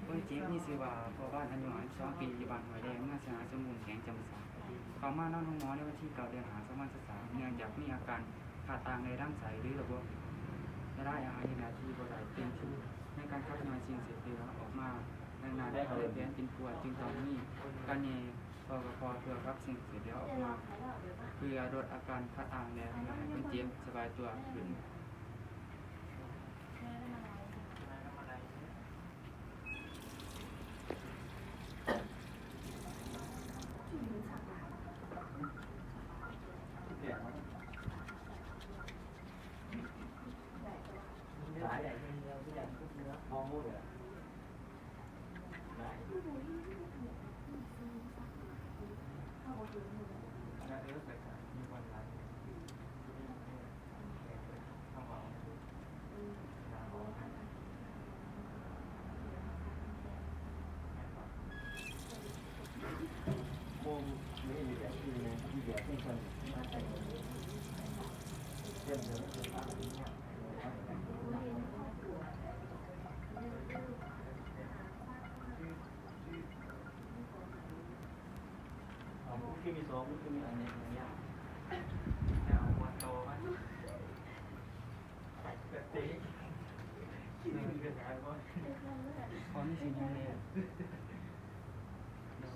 ຄົນເຈັບມີຊື່ວ່າ ພໍ່ບ້ານ ອາຍຸຫ້າສິບສອງປີ ຢູ່ບ້ານຫ້ວຍແດງ ເມືອງສະຫາສົມບູນ ແຂວງຈຳປາສັກ ເຂົ້າມານອນໂຮງໝໍໃນວັນທີເກົ້າ ເດືອນຫ້າ ສອງພັນຊາວສາມ ເນື່ອງຈາກມີອາການຂາດທາງໃນລຳໄສ້ ຫຼືລະບົບລະບາຍອາຫານທີ່ບໍ່ໄດ້ເຕັມທີ່ ໃນການຂັບຍ່ອຍສິ່ງເສບຕິດອອກມາ. ດັ່ງນັ້ນ ເພື່ອແຜນປິ່ນປົວຈຶ່ງຕ້ອງມີການແຍ່ ປກພ ເພື່ອຂັບສິ່ງເສບຕິດອອກມາ ເພື່ອລົດອາການຂາດທາງ ແລະ ເພື່ອໃຫ້ຄົນເຈັບສະບາຍຕົວຂຶ້ນ.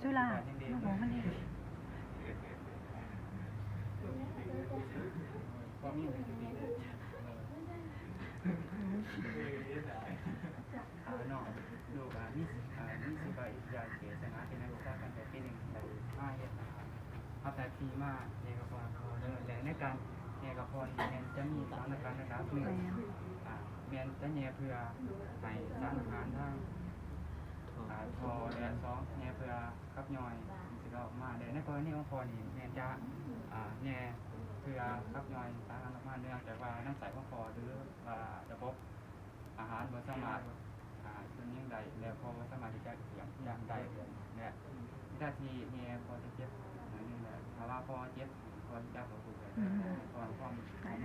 ຊື່ລາ ລູກຂອງມັນເອງ. ອາ ນ້ອງ ລູກ ອາ ມີ ອາ ມີຊື່ວ່າ ຢາກເກດສະຫງ່າ ເປັນນັກສຶກສາຂັ້ນແພດປີໜຶ່ງ ໄດ້ມາເຮັດ ອາ ຮັບໜ້າທີ່ມາແຍ່ກະເພາະໃຫ້ພໍ່ເດີ ແລະ ໃນການແຍ່ກະເພາະນີ້ແມ່ນຈະມີສານອາການຫຼາຍໆ ແມ່ນ ອາ ແມ່ນຈະແຍ່ເພື່ອໃຫ້ສານອາຫານທາງ ອາ ທໍ່ ແລະ ສອງ ແຍ່ເພື່ອຂັບຍ່ອຍສິ່ງເສບຕິດອອກມາ ແລະ ໃນກໍລະນີຂອງພໍ່ນີ້ແມ່ນຈະ ອາ ແຍ່ເພື່ອຂັບຍ່ອຍສານອາຫານອອກມາ ເນື່ອງຈາກວ່າລຳໄສ້ຂອງພໍ່ ຫຼືວ່າລະບົບ ອາຫານບໍ່ສາມາດ ອາ ເປັນຫຍັງໄດ້ ແລະ ພໍ່ບໍ່ສາມາດທີ່ຈະຢ້ຽມຢາມໄດ້ ແລະ ເວລາທີ່ແຍ່ພໍ່ຈະເຈັບໜ້ອຍໜຶ່ງ ແລະ ຖ້າວ່າພໍ່ເຈັບ ພໍ່ຈະຈັບເອົາຜູ້ໄປ ເພາະວ່າຄວາມ ຄວາມ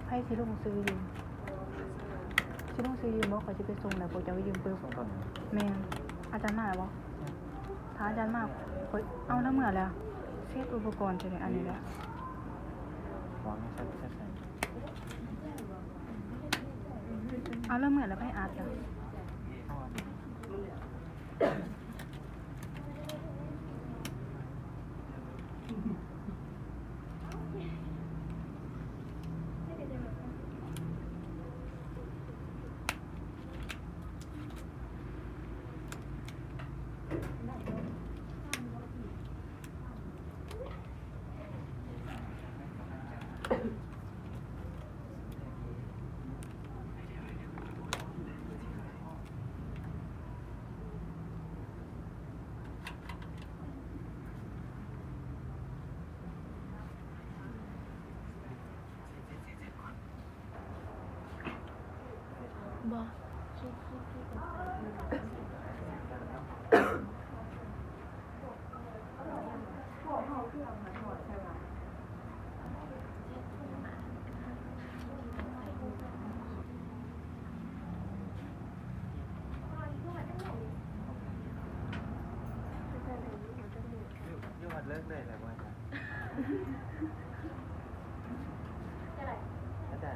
ໃຜຊິລົງຊື່ຢືມ? ຊິລົງຊື່ຢືມບໍ່? ຂ້ອຍຊິໄປສົ່ງແລ້ວ ພວກເຈົ້າໄປຢືມປຶບ. ແມ່ນ. ອາຈານມາແລ້ວບໍ່? ຖ້າອາຈານມາ ຂ້ອຍ ເອົາ ລາວເມືອແລ້ວ. ເຊັດອຸປະກອນ ເຊັດອັນນີ້ແຫຼະ. ເອົາ ລາວເມືອແລ້ວ ໄປອັດລະ. ຢູ່ ຢູ່ຮອດເລີກເລີຍແຫຼະບໍ່ອາຈານ? ອາຈານ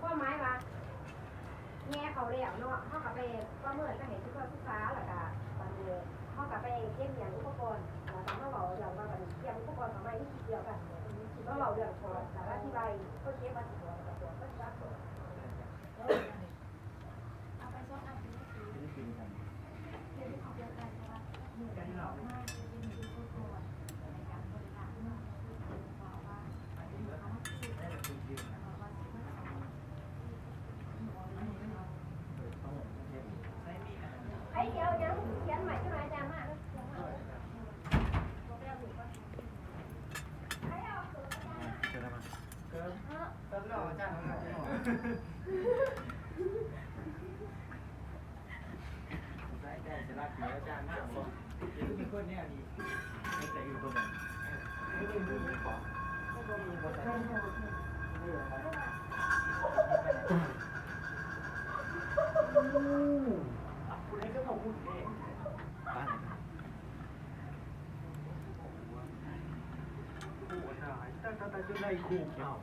ຄວາມໝາຍວ່າ ແຍ່ເຂົ້າແລ້ວເນາະ ເຮົາກໍໄປປະເມີນໄປໃຫ້ສຸຂະສຸຂາ ແລ້ວກໍບາດນີ້ເຮົາກໍໄປເກັບຮຽນອຸປະກອນ ແລ້ວກໍມາເວົ້າເລື່ອງວ່າ ບາດນີ້ຮຽນອຸປະກອນເຂົ້າມາ ມີຄລິບດຽວກັນ ມາເວົ້າເລື່ອງຖອດສາລະທິໄວ ເຂົາເກັບມາສິຖອດ ແລ້ວກໍຖອດ ເຂົາຊິວ່າຖອດ ເອົາໄປສອງອັນ ໃຜຊິເອົາຫຍັງ ຂຽນໃໝ່ ຈັກໜ່ອຍອາຈານມາເດີ ໃຜເອົາ ເກີບ ເກີບ ເກີບ ເນາະ ອາຈານ ເນາະ ໃສ່ໃຈສະຫຼັດ ເດີ ອາຈານ ນະ ເປັນຄົນແນວນີ້ ໃສ່ຢູ່ຄົນໜຶ່ງ ເອີ ມີ ມີ ມີ ມີ ມີ ມີ ຜູ້ໃດກໍເວົ້າພຸ້ນເດ້ ໂອ້ ຕາຍ ຕາຍ ຕາຍ ຈົນໄດ້ຄູ່ ເອົາ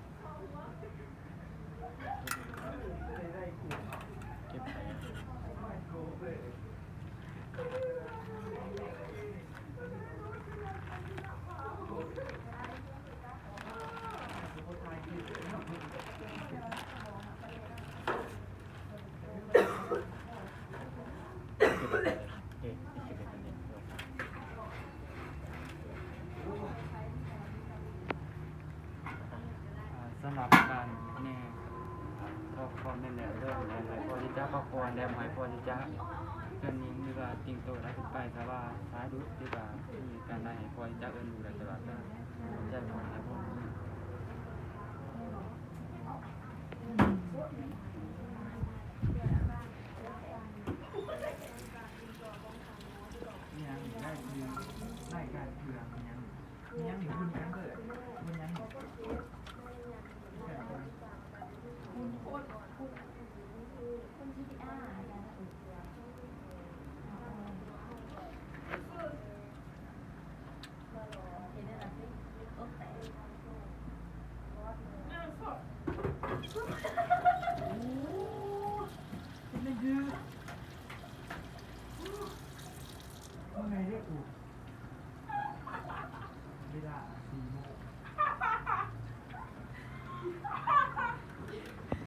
ສຳລັບການແນ ຂໍພອນແມ່ນແລ້ວເດີ ແລ້ວໃຫ້ພໍ່ທີ່ຈະຂໍພອນ ແລ້ວໃຫ້ພໍ່ທີ່ຈະເປັນນິງ ຫຼືວ່າຕິງໂຕໄດ້ຂຶ້ນໄປ ແຕ່ວ່າສາທຸ ທີ່ວ່າມີການໄດ້ໃຫ້ພໍ່ທີ່ຈະເອີ້ນລູກໄດ້ຕະຫຼອດເດີ ໃຈພອນໃຫ້ພອນ ອີ່ຫຍັງນີ້ ລາຍຊື່ ລາຍການເຄື່ອງ ອີ່ຫຍັງນີ້ ຫຸ່ນຫຍັງເບີດ ຫຸ່ນຫຍັງນີ້ ຫຸ່ນຄົນ ຫຸ່ນ ຫຸ່ນ GPR ອາຈານ